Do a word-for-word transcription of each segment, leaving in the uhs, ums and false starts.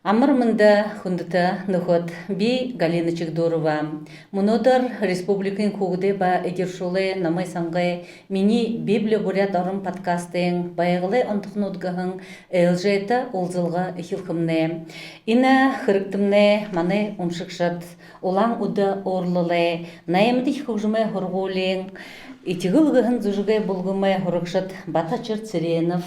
Амар мэндэ, хүндэтэ нүхэд! Би Галина Чигдурова. Мүнөөдэр республикын хүүгэдэй ба эдиршүүлэй номой сангай «Минии Библия буряад орон» подкастын «Байгалай онтохонууд» гэһэн ээлжээтэ уулзалга эхилхэмнай. Энэ хэрэгтэмнай манай уншагшад Улаан-Үдэ уурлалай наймадахи хүгжэмэй һургуулиин «Этигэл» гэһэн зүжэгэй бүлгэмэй һурагшад Баточир Цыренов,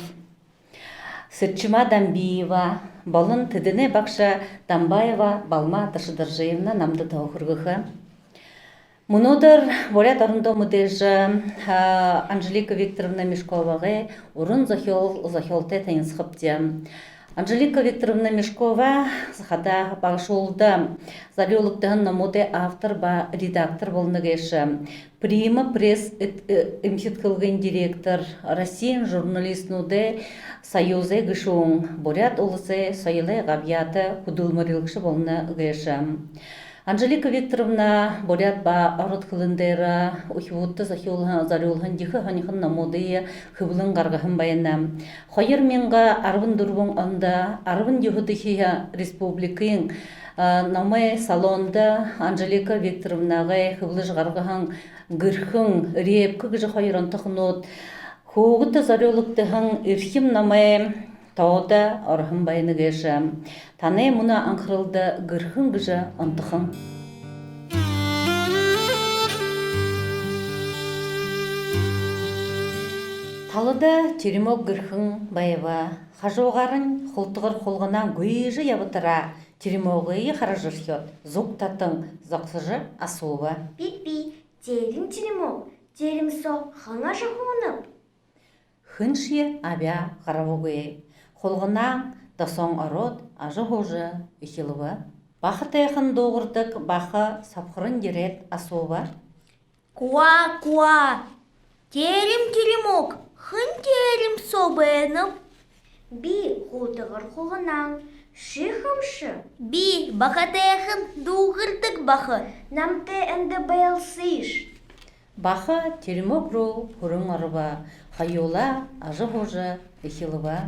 Сэдчимаа Дамбиева болон тэдэнэй багша Дамбаева Балма Дашидоржиевна намда туһа хүргэхэ. Мүнөөдэр Буряад орондоо мэдээжэ, а, Анжелика Викторовна Мешковагай уран зохёол-, зохёолтой танилсахабди. Анжелика Викторовна Мешкова хадаа багашуулда зорюулагдаһан номуудай автор ба редактор болоно гээшэ. «Прима Пресс» эд-, э, эмхидхэлгын директор, Россиин журналистнуудай союзай гэшүүн, Буряад Уласай соёлой габьяата хүдэлмэрилэгшэ болоно гээшэ. Анжелика Викторовна буряад ба ород хэлэн дээрэ үхибүүдтэ зохёолһон-, зорюулһан ехэ һонихон номуудые хэблэн гаргаһан байна. Хоёр мянга арбан дүрбэн ондо арбан юһэдэхи республикын, а, номой салонда Анжелика Викторовнагай хэблэжэ гаргаһан «Гэрхэн», «Репка» гэжэ хоёр онтохонууд хүүгэдтэ зорюулагдаһан эрхим номой тоодо ороһон байна гээшэ. Танай мүнөө анхаралда «Гэрхэн» гэжэ онтохон. Талада теремок гэрхэн байба. Хажуугаарнь хултагар хулганаан гүйжэ ябатараа, теремогые харажархёод, зуг татан зогсожо асууба: «Би, би, терем теремок, терем соо хэн ажаһуунаб?» Хэншье абяа гарабагүй. Хулганаан досоонь ороод, ажаһуужа эхилбэ. Бахатайхан дуугардаг баха сабхаран ерээд асууба: «Куа, куа! Терем теремок, хэн терем соо байнаб?» «Би хултагар хулганаан. Ши хэмши?» «Би бахатайхан дуугардаг баха. Намтай эндэ байлсыш». Баха теремок руу хүрэн оробо. Хоюулаа ажаһуужа эхилбэ.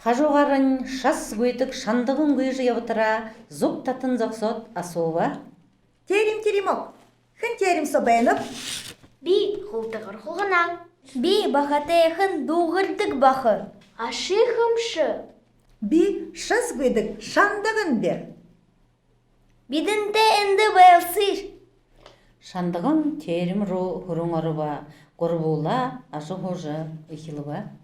Хажуугаарнь шас гүйдэг шандаган гүйжэ ябатараа, зуг татан зогсоод асууба: «Терем теремок, хэн терем соо байнаб?» «Би хултагар хулганаан. Би бахатайхан дуугардаг баха. А ши хэмши?» «Би шас гүйдэг шандаган би». «Бидэнтэй эндэ байлсыш». Шандаган терем руу хүрэн оробо, гурбуулаа ажаһуужа эхилбэ.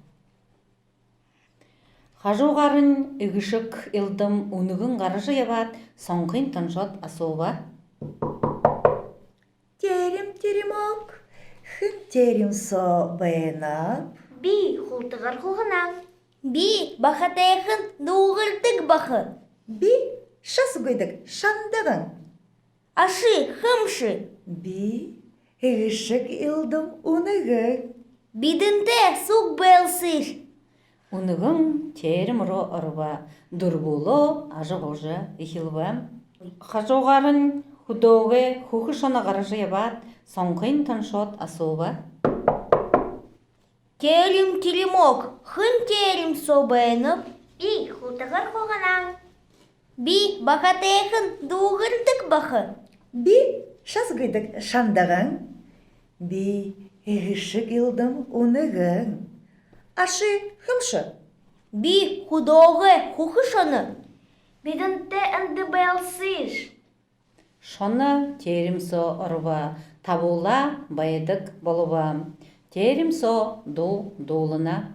Хажуугаарнь эгэшэг илдам үнэгэн гаража ябаад, сонхынь тоншоод асууба: «Терем теремок, хэн терем соо байнаб?» «Би хултагар хулганаан. Би бахатайхан дуугардаг баха. Би шас гүйдэг шандаган». «А ши хэмши?» «Би эгэшэг илдам үнэгэн». «Бидэнтэй суг байлсыш». Үнэгэн терем руу оробо, дүрбүүлээ ажаһуужа эхилбэ. Хажуугаарнь хүдөөгэй хүхэ шоно гаража ябаад, сонхынь тоншоод асууба: «Терем теремок, хэн терем соо байнаб?» «Би хултагар хулганаан. Би бахатайхан дуугардаг баха. Би шас гүйдэг шандаган. Би эгэшэг илдам үнэгэн». «А ши хэмши?» «Би хүдөөгэй хүхэ шоно». «Бидэнтэй эндэ байлсыш». Шоно терем соо оробо, табуулаа байдаг болобо. Терем соо дуу дуулана.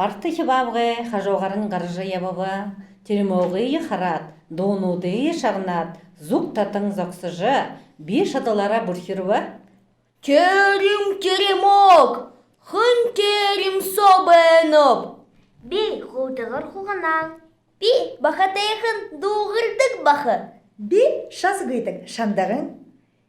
Бартахи баабгай хажуугаарнь гаража ябаба. Теремогые хараад, дуунуудые шагнаад, зүг татан зогсожо, бии шадалаараа бүрхирбэ. Терем, теремок! Хэн терем соо байнаб? Би хултагар хулганаан. Би бахатайхан дуугардаг баха. Би шас гүйдэг шандаган.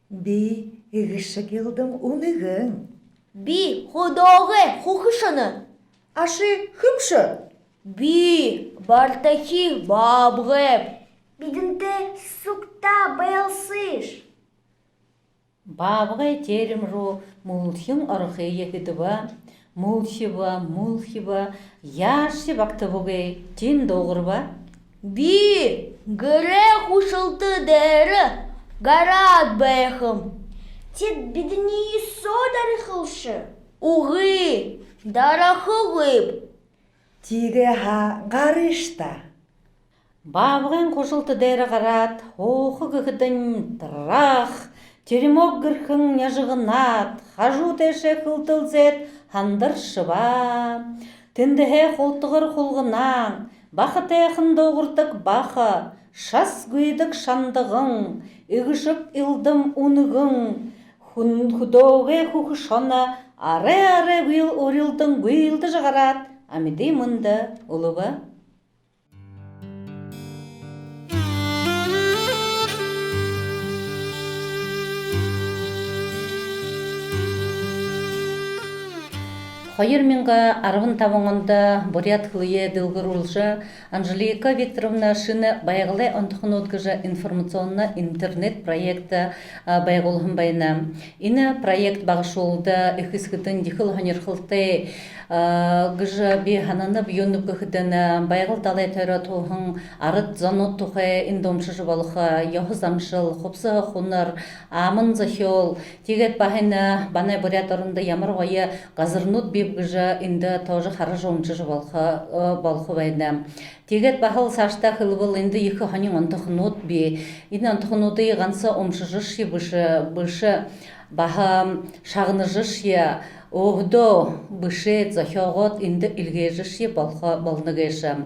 Би эгэшэг илдам үнэгэн. Би хүдөөгэй хүхэ шоно. А ши хэмши? Би бартахи баабгайб. Бидэнтэй сугтаа байлсыш. Баабгай терем руу мүлхин орохые хэдэбэ. Мүлхибэ, мүлхибэ, яашье багтабагүй, тиин дуугарба. Би гэрэй хүшэлтэ дээрэ гараад байхам. Тэд бидэниие соо дарахал ши? Үгы, дарахагүйб. Тиигээ һаа гарыш даа. Баабгайн хүшэлтэ дээрэ гараад һууха гэхэдэнь, трах, теремок гэрхэн няжаганаад, хажуу тээшээ хэлтэлзээд һандаршаба. Тэндэһээ хултагар хулганаан, бахатайхан дуугардаг баха, шас гүйдэг шандаган, эгэшэг илдам үнэгэн, хүн-, хүдөөгэй хүхэ шоно арай-арай гүйл-, урилдан гүйлдэжэ гараад, амиды мэндэ үлэбэ. Хоёр мянга арбан табан ондо буряад хэлэеэ дэлгэрүүлжэ, Анжелика Викторовна шэнэ «Байгалай онтохонууд» гэжэ информационно интернет-проект, а, байгуулһан байна. Энэ проект багашуулда, эхэ эсэгэдэнь ехэл һонирхолтой, а, гэжэ би һананаб. Юундэб гэхэдэнь, а, Байгал далай тойроод һууһан арад зонууд тухай эндэ уншажа болохо, ёһо заншал, хубсаһа хунар, аман зохёол. Тиигээд баһа энэ манай Буряад орондо ямар гоё газарнууд бииб гэжэ эндэ тоже хаража уншажа болохо, э, болохо байна. Тиигээд баһал саашадаа хэлэбэл, эндэ ехэ һонин онтохонууд бии. Энэ онтохонуудые ганса уншажашье бэшэ, бэшэ, баһа шагнажашье, өөһэдөө бэшээд, зохёогоод эндэ эльгээжэшье болохо, болоно гээшэ.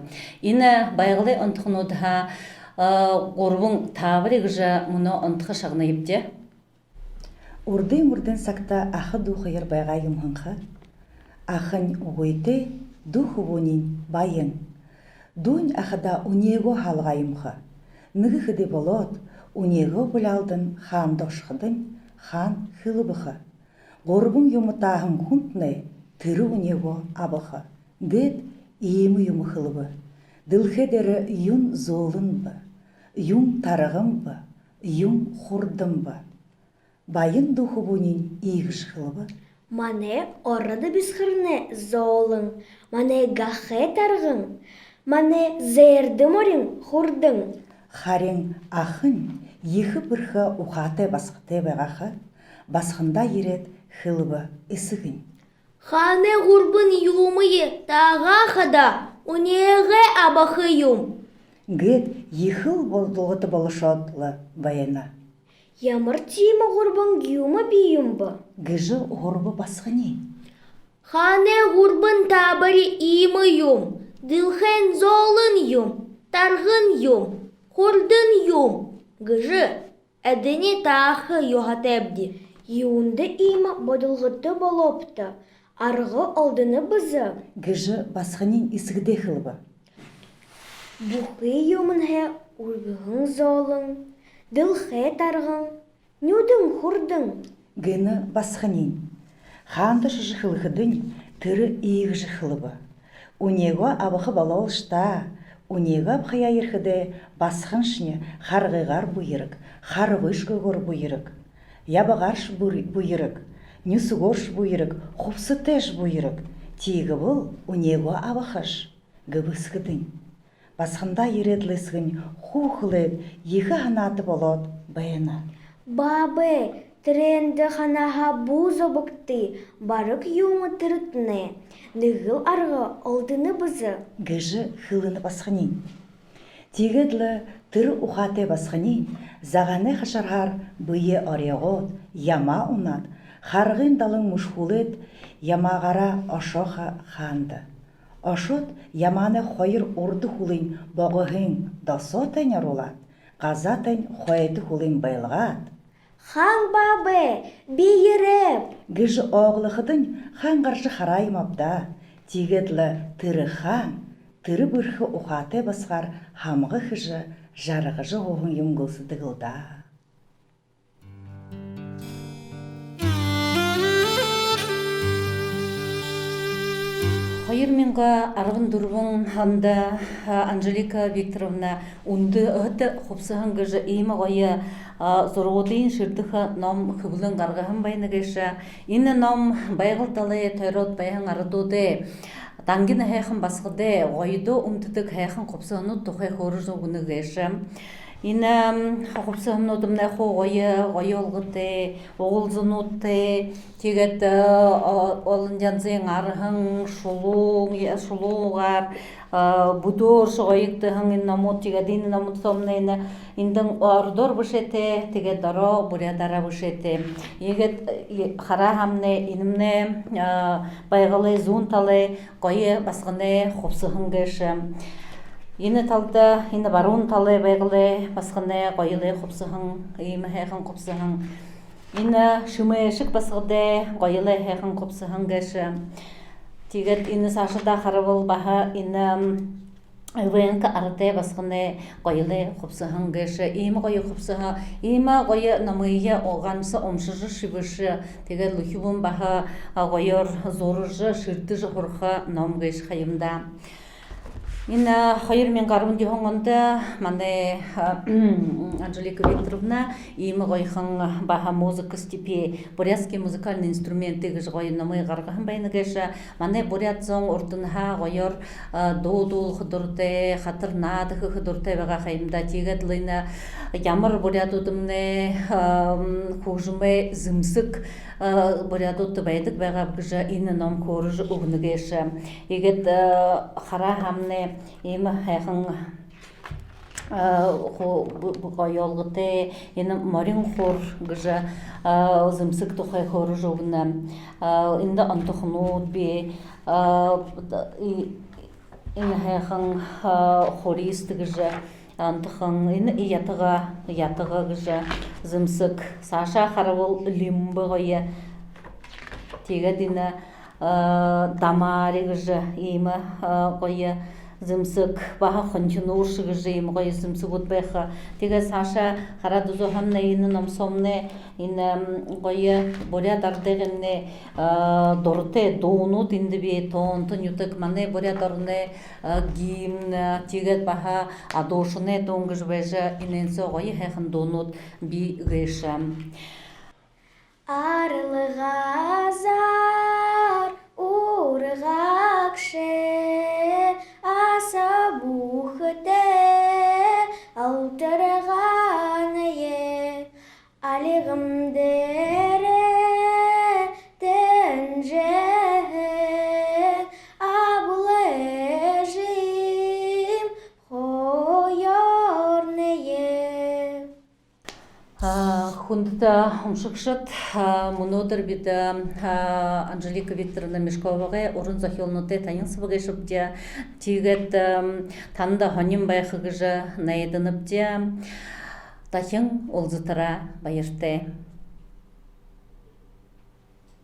Энэ «Байгалай онтохонуудһаа», а, гурбан таабари гэжэ мүнөө онтохо шагнаябди. Урдын-урдын сагта аха дүү хоёр байгаа юм һэн ха. Ахань үгытэй, дүү хүбүүниинь баян. Дүүнь ахадаа үнеэгээ һаалгаа юм ха. Нэгэ хэды болоод, үнеэгээ буляалдан хаанда ошоходонь, хаан хэлэбэ ха: «Гурбан юумэ тааһан хүнтнай тэрэ үнеэгээ абаха», — гээд, иимэ юумэ хэлэбэ: «Дэлхэй дээрэ юун зөөлэн бэ, юун тарган бэ, юун хурдан бэ?» Баян дүү хүбүүниинь иигэжэ хэлэбэ: «Манай Ород Бисхарнай зөөлэн, манай Гахай тарган, манай Зээрдэ морин хурдан». Харин ахань ехэ бэрхэ ухаатай басагатай байгаа ха. Басагандаа ерээд хэлэбэ эсэгэнь: «Хаанай гурбан юумые таагаа хадаа үнеэгээ абаха юм», — гээд, ехэл бодолгото болошоод лэ байна. «Ямар тиимэ гурбан юумэ бии юм бэ?» — гэжэ һураба басаганиинь. «Хаанай гурбан таабари иимэ юм: дэлхэйн зөөлэн юм, тарган юм, хурдан юм», — гэжэ эдэниие тааха ёһотойбди. «Юундэ иимэ бодолгото болообта? Арга олдоно бэзэ?» — гэжэ басаганиинь эсэгэдээ хэлэбэ. «Бүхы юумэнһээ үргэһэн зөөлэн, дэлхэй тарган, нюдэн хурдан», — гэнэ басаганиинь. Хаанда ошожо хэлэхэдэнь, тэрэ иигэжэ хэлэбэ: «Үнеэгээ абаха болоол ш даа. Үнеэгээ абахаяа ерэхэдээ, басаганшни харгыгаар буяраг, харбыш гэгээгөөр буяраг, ябагаарш бур-, буяраг, нюсэгөөрш буяраг, хубсатайш буяраг. Тиигэбэл үнеэгээ абахаш», — гэбэ эсэгэдэнь. Басагандаа ерээд лэ эсэгэнь хуу хэлээд, ехэ һанаатай болоод байна. «Баабай, тэрээндэ һанааһаа бү зобогты, бараг юумэ тэрэтнай. Нэгэл арга олдоно бэзэ», — гэжэ хэлэнэ басаганиинь. Тиигээд лэ тэрэ ухаатай басаганиинь загаһанай хашарһаар бэеэ орёогоод, ямаа унаад, харгын далан мүшхүүлээд, ямаагаараа ошоо ха хаанда. Ошоод, ямаанай хоёр урда хүлынь богоһын досоо тэнь оруулаад, газаа тэнь хойто хүлынь байлгаад: «Хаан баабай, би ерээб», — гэжэ ооглоходонь, хаан гаража хараа юм ааб даа. Тиигээд лэ тэрэ хаан тэрэ бэрхэ ухаатай басагаар һамга хэжэ, жаргажа һууһан юм гэлсэдэг лэ даа. Хоёр мянга арбан дүрбэн ондо, а, Анжелика Викторовна «Үндэ эдэ хубсаһан» гэжэ иимэ гоё, а, зурагуудынь шэрдэхэ ном хэблэн гаргаһан байна гээшэ. Энэ ном Байгал далай тойроод байһан арадуудай дангина һайхан басагадай гоёдоо үмдэдэг һайхан хубсаһанууд тухай хөөрэжэ үгэнэ гээшэ. Энэ, м, хубсаһанууднай хуу гоё, гоё олготой, угалзануудтай, тиигээд, э, о-, олон янзын арһан, шулуун, я-, шулуугаар, э, бүдөөршье гоёгдоһон энэ номууд, тиигээд энэ номууд соомнай энэ эндэнь ородоор бэшээтэй, тиигээд доро буряадаараа бэшээтэй. Иигээд, э, хараа һаамнай, энэмнай, э, Байгалай зүүн талай гоё басаганай хубсаһан гээшэ. Энэ талада, энэ баруун талай Байгалай басаганай гоёлой хубсаһан, иимэ һайхан хубсаһан. Энэ шэмээшэг басагадай гоёлой һайхан хубсаһан гээшэ. Тиигээд энэ саашадаа харабал, баһа энэ, м, ИВН-кэ арадай басаганай гоёлой хубсаһан гээшэ. Иимэ гоё хубсаһа, иимэ гоё номые о-, ганса уншажа шье бэшэ, тиигээд лэ үхибүүн баһа, а, гоёор зуража, шэрдэжэ һураха ном гээшэ ха юм даа. Энэ, а, хоёр мянга арбан юһэн ондо манай, а, Анжелика Викторовна иимэ гоёхон баһа «Музыка степи», «Бурятские музыкальные инструменты» гэжэ гоё номые гаргаһан байна гээшэ. Манай буряад зон урданһаа гоёор, а, дуу дуулаха дуратай, хатар наадаха дуратай байгаа ха юм даа. Тиигээд лэ энэ ямар буряадууднай, а, м, хүгжэмэй зэмсэг, а, буряадуудта байдаг байгааб гэжэ энэ ном хөөрэжэ үгэнэ гээшэ. Иигээд, а, хараа һаамнай иимэ һайхан, а, ху-, б-, б-, гоё олготой, энэ морин хуур гэжэ, а, зэмсэг тухай хөөрэжэ үгэнэ. А, эндэ онтохонууд бии, а, и-, энэ һайхан, а, хурист гэжэ онтохон, энэ ятага, ятага гэжэ зэмсэг. Саашаа харабал, лимбэ гоё. Тиигээд энэ, а, дамари гэжэ иимэ, а, гоё зэмсэг, баһа хонхинууршье гэжэ иимэ гоё зэмсэгүүд байха. Тиигээд саашаа хараад үзөө һаамнай, энэ ном соомнай энэ, м, гоё буряад арадайнгаа, а, дуратай дуунууд эндэ бии: «Тоонто нютаг», манай Буряад ороной, а, гимн, а, тиигээд баһа «Адуушанай дуун» гэжэ байжа, энээн соо гоё һайхан дуунууд бии гээшэ. Арилгазар ургагша, аса бүхэтэй алтарганай, альган дээрэ тэнжээһэн абал эжым хоюурнай. А, хүндэтэ уншагшад, а, мүнөөдэр бидэ, а, Анжелика Викторовна Мешковагай уран зохёолнуудтай танилсаба гээшэбди. Тиигээд, ам, танда һонин байха гэжэ найданабди. Дахин уулзатараа баяртай.